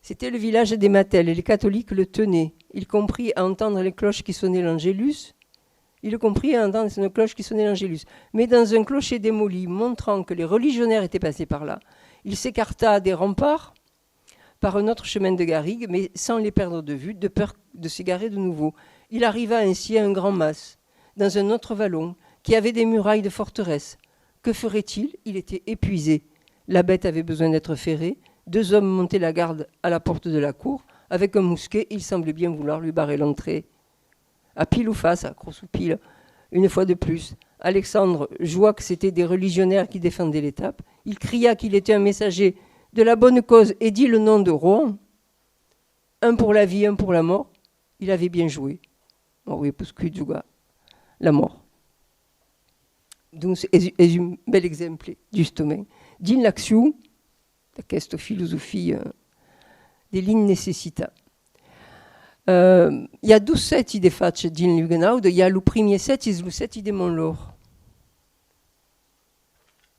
C'était le village des Mattel et les catholiques le tenaient. Il comprit à entendre les cloches qui sonnaient l'Angélus. Il comprit à entendre les cloches qui sonnaient l'Angélus. Mais dans un clocher démoli, montrant que les religionnaires étaient passés par là, il s'écarta des remparts par un autre chemin de garrigue, mais sans les perdre de vue, de peur de s'égarer de nouveau. Il arriva ainsi à un grand mas, dans un autre vallon, qui avait des murailles de forteresse. Que ferait-il ? Il était épuisé. La bête avait besoin d'être ferrée. Deux hommes montaient la garde à la porte de la cour. Avec un mousquet, ils semblaient bien vouloir lui barrer l'entrée. À pile ou face, à crotz ou pile, une fois de plus, Alexandre joua que c'étaient des religionnaires qui défendaient l'étape. Il cria qu'il était un messager de la bonne cause et dit le nom de Rohan, un pour la vie, un pour la mort, il avait bien joué. Auriá poscut jogar la mort. Donc, es, es un bèl exemple, justament, dins l'accion d'aquesta filosofia de l'innecessitat. Euh, i a dos sètis de fach dins Luganauda. I a lo primièr sèti, es lo sèti de Montlòr.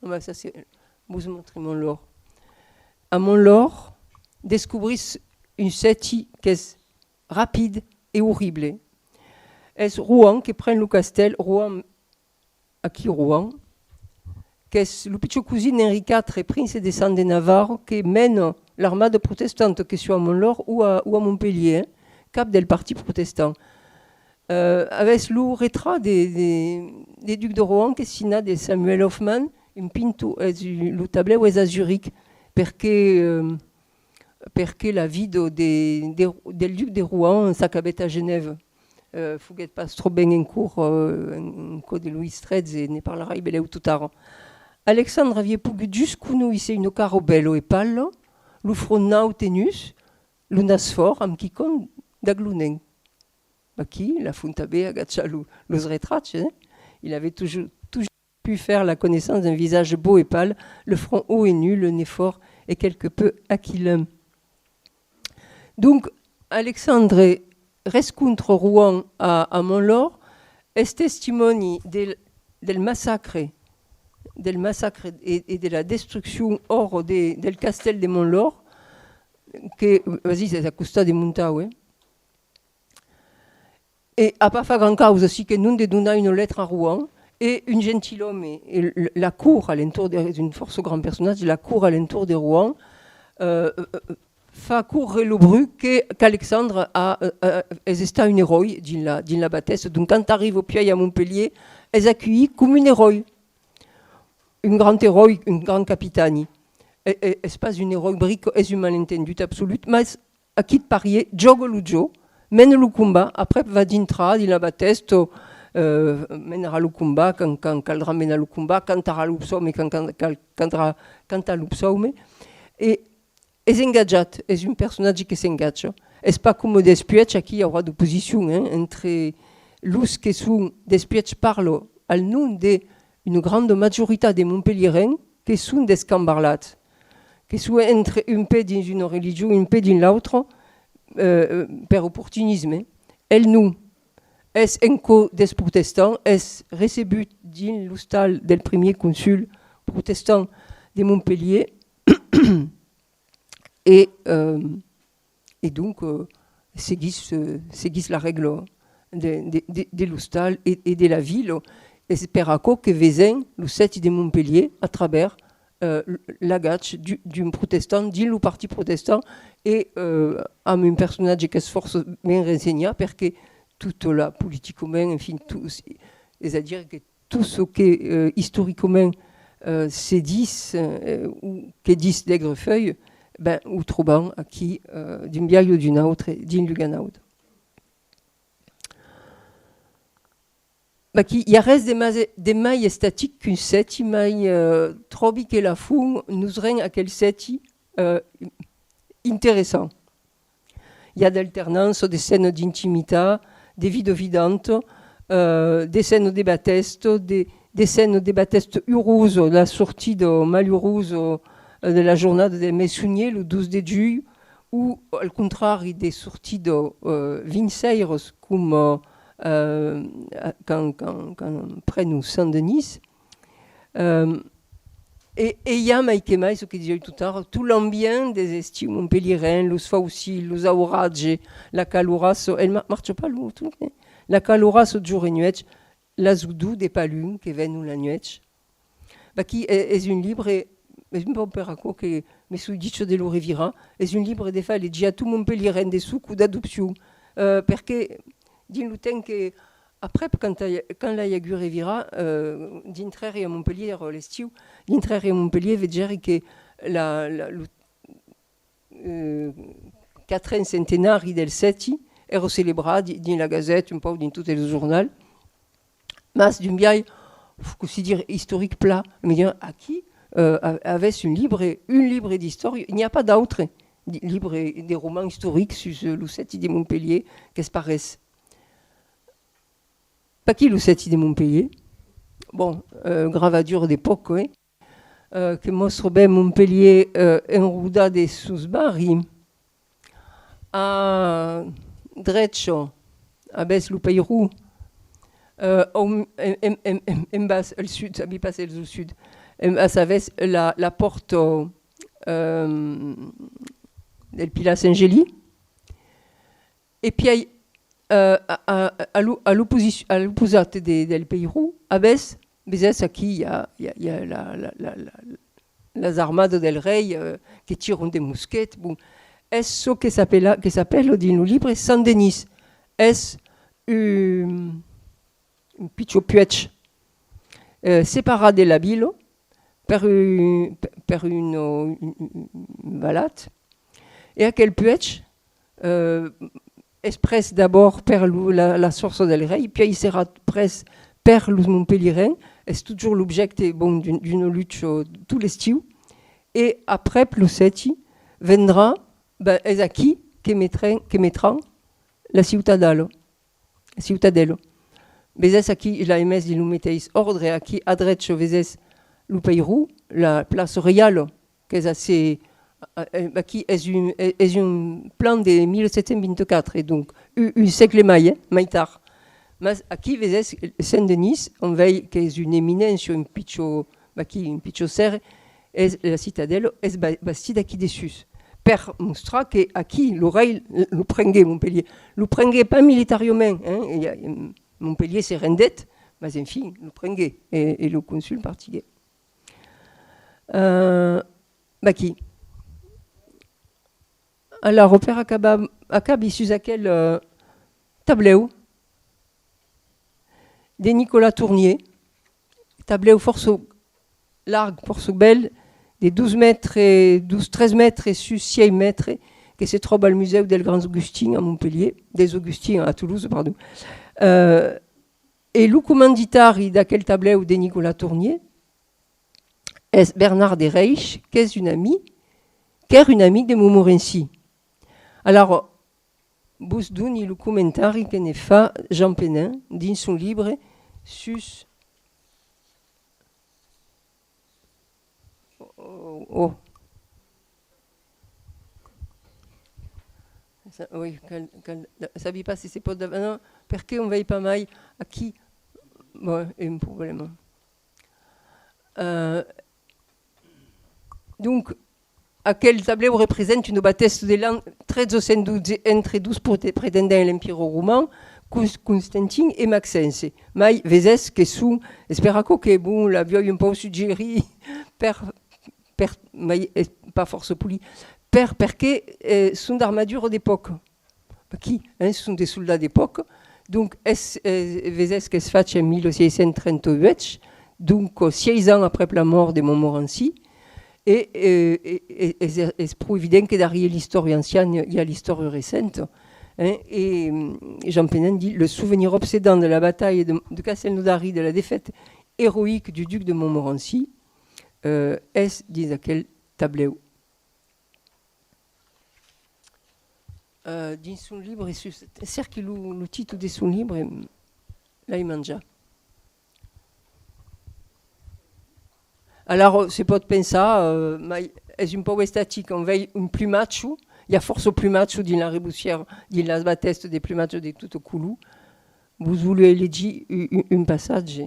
Ah, ben, ça, c'est, vos montri Montlòr. A Montlòr, descobrís un sèti qu'es rapid e orrible. Es Rohan que pren lo castèl, Rohan, aquí Rohan, qu'es lo pichon cosin d'Enri quatre, prince de sang de Navarra, que mena l'armada protestanta, que siá a Montlòr o a, o a Montpelhièr, cap del partit protestant. Euh, avètz lo retrat de, de, de duc de Rohan qu'es signat de Samuel Hoffmann, un pintor, es, lo tablèu es a Zuric, perque, euh, perque la vida de, de, del duc de Rohan s'acabèt a Genèva. Euh, foguèt pas tròp ben en cor, euh, en, en cò de Loís tretze, e ne parlarai belèu tot ara. Alexandre aviá pogut just conoisser una cara bèla e pala, lo front naut e nus, lo nas fòrt, amb quicòm d'aglonent. Aquí, Lafont tanben agacha lo, los retrats, eh? Il avait toujours, toujours pu faire la connaissance d'un visage beau et pâle, le front haut et nu, le nez fort et quelque peu aquilin. Donc, Alexandre rescontra Rohan a, a Montlòr, es testimòni del, del massacre, del massacre e, e de la destruccion òra de, del castèl de Montlòr, que, vas-y, es a costat de Montaut, eh? E a pas fach grand causa, si que non de donar una letra a Rohan, e un gentilòme, e l-, la cort a l'entorn de, es un fòrça grand personatge, la cort a l'entorn de Rohan, euh, euh, euh, fa córrer lo bruch que, qu'Alexandre a, euh, euh, es estat un eròi dins la, dins la batèsta. Donc, quand arriba puèi a Montpelhièr, es aculhit coma un eròi. Un grand eròi, un grand capitani. E, e, es pas un eròi brica, es un malentendut absolut, mas aquí, parier, jòga lo jòc, mena lo combat, aprèp va dintrar dins la batèsta, euh, menarà lo combat quand, quand caldrà menar lo combat, cantarà lo psaume quand, quand cal, caldrà cantar lo psaume, e es engatjat, es un personatge que s'engatja. Es pas coma Despuèg, aquí i aurà d'oposicion, hein, entre los que son, Despuèg parla al nom de una granda majoritat de Montpelhierencs que son descambarlats, que son entre un pè dins una religion, un pè dins l'autra, euh, per oportunisme. El non. Es en cò dels protestants, es recebut dins l'ostal del primièr consul protestant de Montpelhièr e, euh, e donc, euh, seguís, euh, seguís la règla de, de, de, de l'ostal e, e de la vila. Es per aquò que vesèm lo sèti de Montpelhièr a travèrs, euh, l-, l'agach du-, d'un protestant dins lo partit protestant e, euh, amb un personatge qu'es fòrça ben rensenhat, perque tota la politicament, enfin, tot, es a dire que tot çò que, euh, istoricament, euh, se ditz, euh, o que ditz Dègrefeuille, ben, o trobam aquí, euh, d'un biais o d'un autre, dins Luganauda. Vaquí, i a res de mai, de mai estatic qu'un sèti, mai, euh, tròbi que Lafont nos rend aquel sèti, euh, interessant. I a d'alternança de scènas d'intimitat, de vida vidanta, euh, de scènas de batèsta, de, de scènas de batèsta urosa, la sortida malurosa, euh, de la jornada del mes sonhièr, lo dos de julh, o, al contrari, de sortidas, euh, vincèiras, coma, euh, quand, quand, quand prenon Saint-Denis. Euh, e, e i a mai que mai, çò que disiái tot ara, tot l'ambient dels estius montpelhierencs, los faucilhs, los auratges, la calorassa, el ma-, marcha pas lo truc, eh? La calorassa jorn e nuèch, las odors de palum que venon la nuèch. Vaquí, e-, es un libre, es un pauc per aquò que me soi dicha de lo revirar, es un libre de far legir a tot Montpelhierenc de soc o d'adopcion, euh, perque dins lo temps que, aprèp, quand a-, quand l'ai agut revirat, euh, dintrèri a Montpelhièr, èra l'estiu, dintrèri a Montpelhièr, vegèri que la, la, lo, euh, quatren centenari del sèti èra celebrat di-, dins la Gazette, un pauc dins totes los jornals, mas d'un biais, cossí dire, istoric plan. Me dirián, aquí, euh, a-, avètz un libre, un libre d'istòria, n'i a pas d'autre, di-, libre de romans istorics sus, euh, lo sèti de Montpelhièr, qu'es pas res. Vaquí lo sèti de Montpelhièr. Bon, euh, gravadura d'epòca, eh? Euh, que mòstra ben Montpelhièr, euh, enrodat de sos barris. A drecha, avètz lo Peiron. Euh, en, en, en, en, en bas, al sud, sabi pas s'es lo sud. En bas, avètz la, la pòrta, euh, del Pilar Saint-Gély. E pièi, euh, a, a, a l'o-, a l'oposici-, a l'oposat de, del Peiron, avètz, vesètz aquí, i a, i a, i a la, la, la, la, las armadas del rei, euh, que tiran de mosquets. Bon, es çò que s'apèla, que s'apèla dins lo libre Saint-Denis. Es un, un pichon puèg, euh, separat de la vila per un, per, per un, un, un, un valat. E aquel puèg, euh, es pres d'abòrd per lo, la, la sòrça del rei, pièi serà pres per los montpelhierencs, es totjorn l'objècte, bon, d'un, d'una lucha tot l'estiu, e aprèp lo sèti vendrà, ben, es aquí que metren-, que metran la ciutadala. Ciutadèla. Vesètz aquí, l'ai mes dins lo meteis òrdre, aquí a drecha vesètz lo Peiron, la plaça reiala, qu'es assez, eh, eh, aquí es un, es, es un plan de mil sèt cents vint-e-quatre, donc un, un sègle mai, eh, mai tard. Mas aquí vesètz Saint-Denis, on vei qu'es una eminéncia, un pichon, vaquí, un pichon sèrre, es la citadèla, es ba-, bastida aquí dessús. Per mostrar que aquí, lo rei lo prenguèt, Montpelhièr. Lo prenguèt pas militariament, hein, e, e, Montpelhièr se rendèt, mas enfin, lo prenguèt, e, e lo consul partiguèt. Euh, vaquí. Alara, per acabar, acabi sus aquel, euh, tablèu de Nicolas Tournier, tablèu fòrça larg, fòrça bèl, de dos mètres, dos, tres mètres sus sièis mètres, que se tròba al Musèu dels Grands Augustins a Montpelhièr, dels Augustins a Toulouse, pardon. Euh, e lo comanditari d'aquel tablèu de Nicolas Tournier es Bernard de Reiche, qu'es un amic, qu'èra un amic de Montmorency. Alara, vos doni lo comentari que ne fa Jean Penin dins son libre sus, oh, oh, oh. Sa-, oui, cal, cal, sabi pas se se pòt dav-, non, perqué on vei pas mai aquí? Bon, es un problèma. Euh, donc, aquel tablèu representa una batèsta de l'an tretze cents dotze entre dos prete-, pretendents de l'Empire Roman, Cons-, Constantin e Maxence. Mai vesètz que son, es per aquò que, bon, l'aviái un pauc suggerit per, per, mai es pas fòrça polit, per, perqué, eh, son d'armadura d'epòca. Aquí, hein, son de soldats d'epòca. Donc, es, eh, vesètz qu'es fach en mil sièis cents trenta-uèch, donc, eh, sièis ans aprèp la mòrt de Montmorency, e, eh, e, e, es, es pro evident que darrièr l'istòria anciana i a l'istòria recenta, hein, e, mm, Jean Penin ditz: Le souvenir obsédant de la bataille de, de Castelnaudary, de la défaite héroïque du duc de Montmorency, euh, es dins aquel tablèu. Euh, dins son libre, sus, cèrqui lo, lo títol de son libre, l'ai manjat. Alara, se pòt pensar, euh, mai es un pauc estatic, on vei un plumatge, i a fòrça plumatge dins la rebossièra, dins las batèstas de plumatge de tota color. Vos voliái legir un, un, un passatge.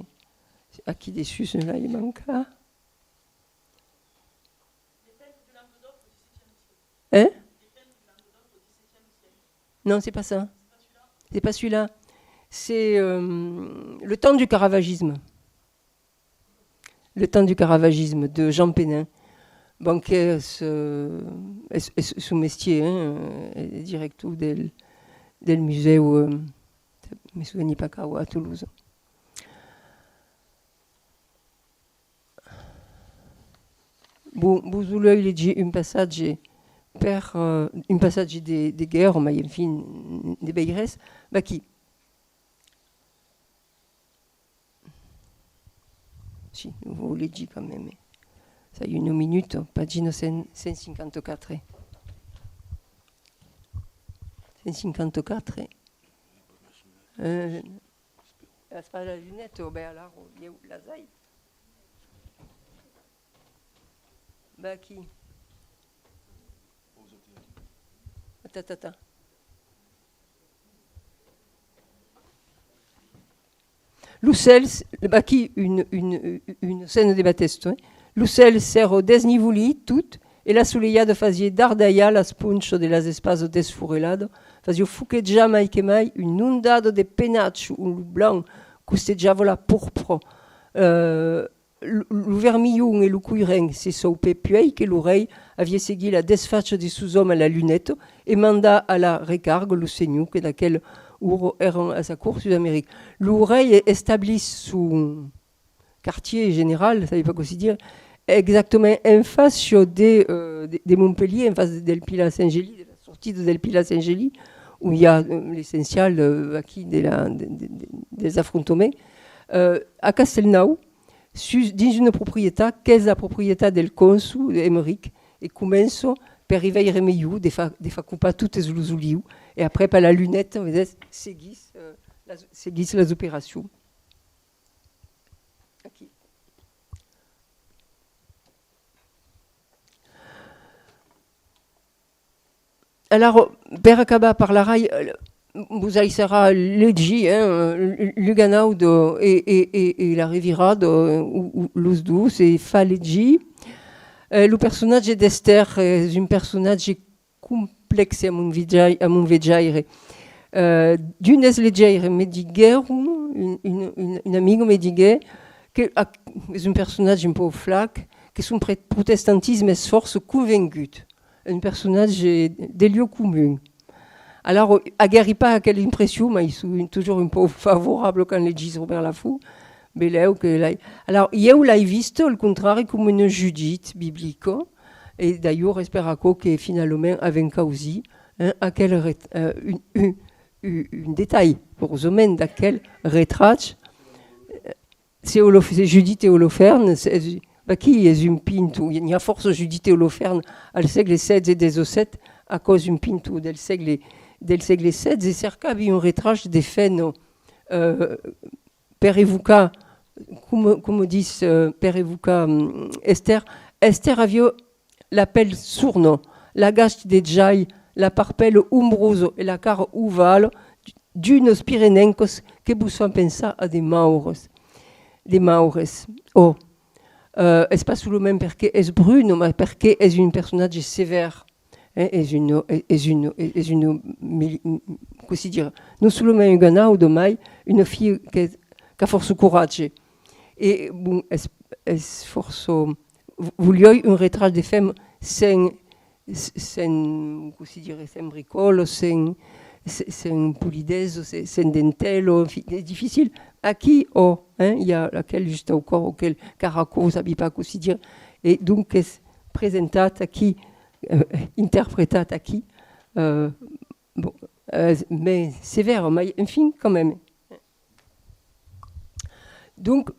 Aquí dessús, l'ai mancat. Hein? Non, c'est pas ça. C'est pas celui-là. C'est, euh, le temps du caravagisme. Le temps du caravagisme de Jean Penin. Bon, qu'es, euh, es, es son mestièr, hein, euh, es director del, del musèu, euh, me soveni pas quau, a Toulouse. Bon, vos voliái legir un passatge per, euh, un passatge de, de guèrra, mai enfin, de veirètz. Vaquí. Si, vos legir quand même. Pas una minuta, pagina cent, cent cinquanta-quatre. Cent cinquanta-quatre. Euh, es pas la luneta, ben alara, ieu las ai. Vaquí. Attends, attends. Lo cèl, vaquí un, un, una scèna de batèsta, eh? Lo cèl s'èra desnivolit tot e la solelhada fasiá dardalhar las ponchas de las espasas desforeladas, fasiá foquejar mai que mai una ondada de penatge ont lo blanc costejava la porpra. Euh, lo, lo vermelhon e lo coirent se saupèt puèi que lo rei aviá seguit la desfacha de sos òmes a la luneta e mandat a la recarga los senhors que d'aquela ora èran a sa cort sus America. Lo rei e-, establís son quartier general, sabi pas cossí dire, exactament en fàcia de, euh, de, de Montpelhièr, en fàcia del Pilar Saint-Gelin, de la sortida del Pilar Saint-Gelin, ont i a, euh, l'essencial, euh, aquí de la, de, de, de, dels afrontaments, euh, a Castelnau, sus, dins una proprietat qu'es la proprietat del cònsol Emeric, e comença per i veire melhor de far, de far copar totes los olius, e aprèp a la luneta, vedètz, seguís, euh, las, seguís las operacions. Aquí. Alara, per acabar, parlarai, euh, vos laissarà legir, hein, euh, l'Huguenot de, e, e, e, e la revirada, euh, o, o los dos, e fa legir. Euh, lo personatge d'Esther es un personatge complèxe a mon vejai-, a mon vejaire. Euh, d'unes legièires me diguèron, un, un, un, un amic me diguèt que ac-, es un personatge un pauc flac, que son pre-, protestantisme es fòrça convengut. Un personatge de lieu comun. Alara, aguèri pas aquela impression, mai soi un, totjorn un pauc favorable quand legís Robèrt Lafont, belèu que l'ai. Alara, ieu l'ai vista, al contrari, coma una Judit biblica, e d'alhors es per aquò que finalament avèm causit, hein, aquel ret-, euh, un, un, un, un detalh, urosament, d'aquel retrach, euh, Se Holof-, se Judith e Holoferne, se, es, vaquí, es un pintor. N'i a fòrça Judith e Holoferne al sègle setze e dètz-e-sèt, aquò's un pintor del sègle, del sègle setze, cercavi un retrach de femna, euh, per evocar, coma, coma ditz, euh, per evocar, hum, Esther. Esther aviá la pèl sorna, l'agach de jai, la parpèla ombrosa e la cara ovala d'unas pirenèncas que vos fan pensar a de maures. De maures. Ò, euh, es pas solament perque es bruna, mas perque es un personatge sevèr. Eh, es una, es una, es una mili-, cossí dire, non solament huguenòta, mai una filha que, qu'a fòrça coratge. E, bon, es, es fòrça, vo-, voliái un retrach de femna sens, sens, cossí dire, sens bricòla, sens, se-, sens polidesa, se-, sens dentèla, enfin, es dificil. Aquí, ò, hein, i a aquel just au còr, aquel caracòl, sabi pas cossí dire. E donc, es presentat aquí, euh, interpretat aquí, euh, bon, euh, mai sevèr, mai, enfin, quand même. Donc,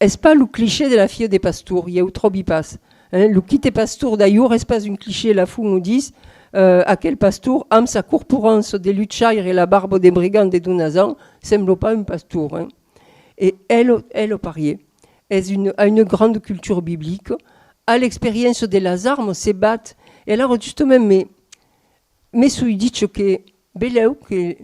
es pas lo cliché de la filha de pastor, ieu tròbi pas. Hein? Lo quite pastor d'alhors es pas un cliché, Lafont o ditz, euh, aquel pastor amb sa corporança de luchaire e la barba de brigand de donas ans sembla pas un pastor. Hein? E ela, ela parièr, es una, a una granda cultura biblica, a l'experiéncia de las armas, se bat, e alara justament me, me soi dicha que belèu que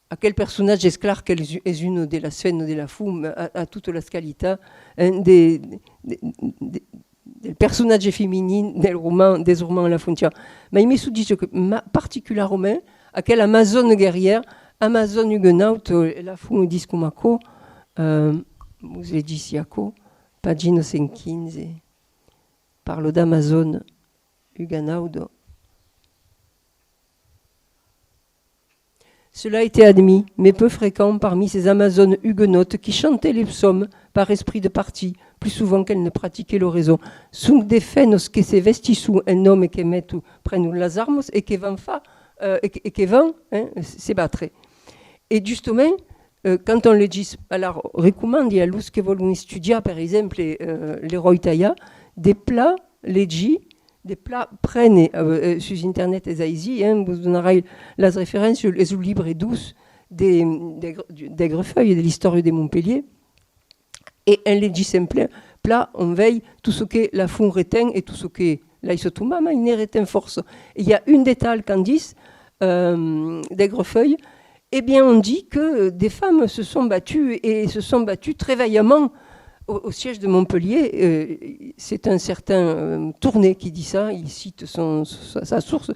aquel personatge, es clar qu'es, es una de las femnas de Lafont, a, a totas las qualitats, hein, de, de, de, del personatge feminin del roman, dels romans Lafontian. Mai me soi dicha que ma-, particularament aquela amazona guerrièra, amazona huguenòta, e Lafont o ditz coma aquò, euh, vos legisi aquò, pagina cent quinze, parla d'amazona huguenòta. Cela était admis, mais peu fréquent parmi ces amazones huguenotes qui chantaient les psaumes par esprit de parti, plus souvent qu'elles ne pratiquaient l'oraison. Son de femnas que se vestisson en òmes que meton, prenon las armas e que van far, euh, e que, e que van, hein, se batre. E justament, euh, quand on legís, alara, recomandi a los que vòlon estudiar, per exemple, euh, Leroy Tayat, de plan legir, de plan prene, euh, euh, sus internet es aisit, hein, vos donarai las referéncias, es lo libre dos de, de, d'Aigrefeuille, de l'istòria de Montpelhièr, e en legissent plan, plan, on vei tot çò que Lafont reten e tot çò que laissa tombar, mai ne reten fòrça. E i a un detalh quand ditz, euh, d'Aigrefeuille, eh bien, on dit que des femmes se sont battues et se sont battues très vaillamment au, au siège de Montpellier. Euh, c'est un certain, euh, Tournet qui dit ça, il cite son, sa, sa source.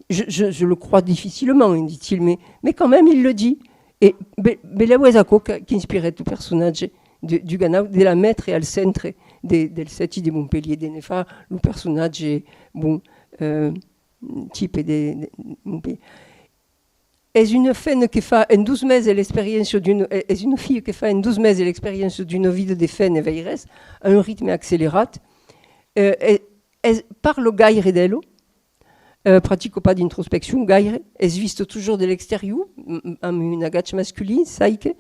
Je, je, je le crois difficilement, dit-il, mais, mais quand même, il le dit. E be-, belèu es aquò que, qu'inspirèt lo personatge de, du Ganau, de la metre al centre de, del sèti de Montpelhièr, de ne far lo personatge, bon, euh, tipe de, de Montpelhièr. Es una femna que fa en dos meses l'experiéncia d'una, es una filha que fa en dos meses l'experiéncia d'una vida de femna veiressa, a un ritme accelerat, euh, e, es, parla gaire d'ela, euh, practica pas d'introspeccion gaire, es vista totjorn de l'exterior, m-, m-, amb un agach masculin, saique,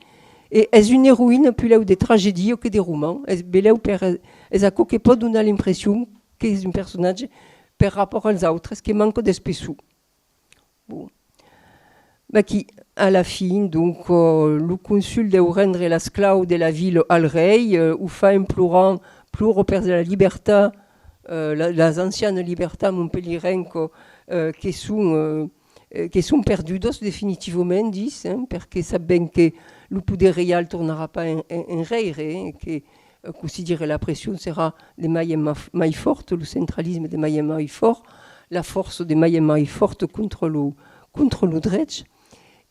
e es una eroïna puslèu de tragedia que de roman, es belèu per, es aquò que pòt donar l'impression qu'es un personatge per rapòrt als autres que manca d'espessor. Bon. Vaquí, a la fin, donc, euh, lo consul deu rendre las claus de la vila al rei, euh, o fa en plorant, plora per la libertat, euh, la, las ancianas libertats montpelhierencas, euh, que son, euh, euh, que son perdudas definitivament, ditz, hein, perque sap ben que lo poder reial tornarà pas en, en, enrèire, hein, que, euh, cossí dire, la pression serà de mai en ma-, mai fòrta, lo centralisme de mai en mai fòrt, la fòrça de mai en mai fòrta contra lo, contra lo drech.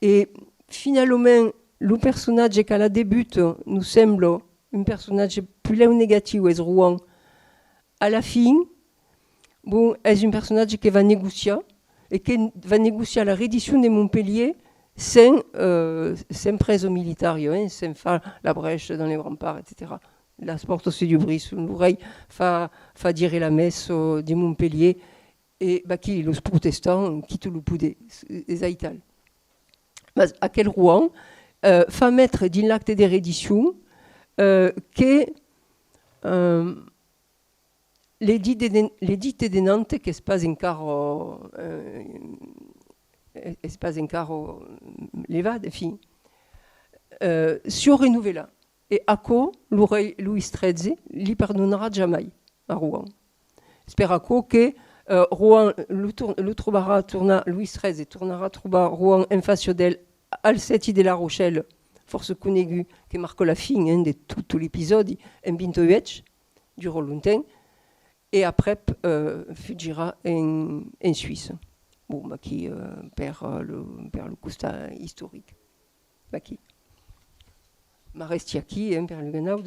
E finalament, lo personatge qu'a la debuta nos sembla un personatge puslèu negatiu, es Rohan. A la fin, bon, es un personatge que va negociar, e que va negociar la redicion de Montpelhièr sens, euh, sens presa militària, hein, sens far la brècha dans les remparts, etcetèra. Las pòrtas se dubrisson, lo rei fa, fa dire la messa de Montpelhièr, e vaquí, los protestants quitan lo poder, es aital. Mas aquel Rohan, euh, fa metre dins l'acte de redicion, euh, que, euh, l'edicte de, l'edicte de Nantes, qu'es pas encara, euh, es pas encara levat, enfin, euh, siá renovelat. E aquò, lo rei Loís tretze li perdonarà jamai a Rohan. Es per aquò que, euh, Rohan lo tor-, lo trobarà tornar, Loís tretze tornarà trobar Rohan en fàcia d'el al sèti de La Rochelle, fòrça conegut, que marca la fin, hein, de tot l'episòdi, en vint-e-uèch, dura longtemps, e aprèp, euh, fugirà en, en Suïssa. Bon, vaquí, euh, per, euh, lo, per lo costat istoric. Vaquí. M'arrèsti aquí, hein, per lo Ganau.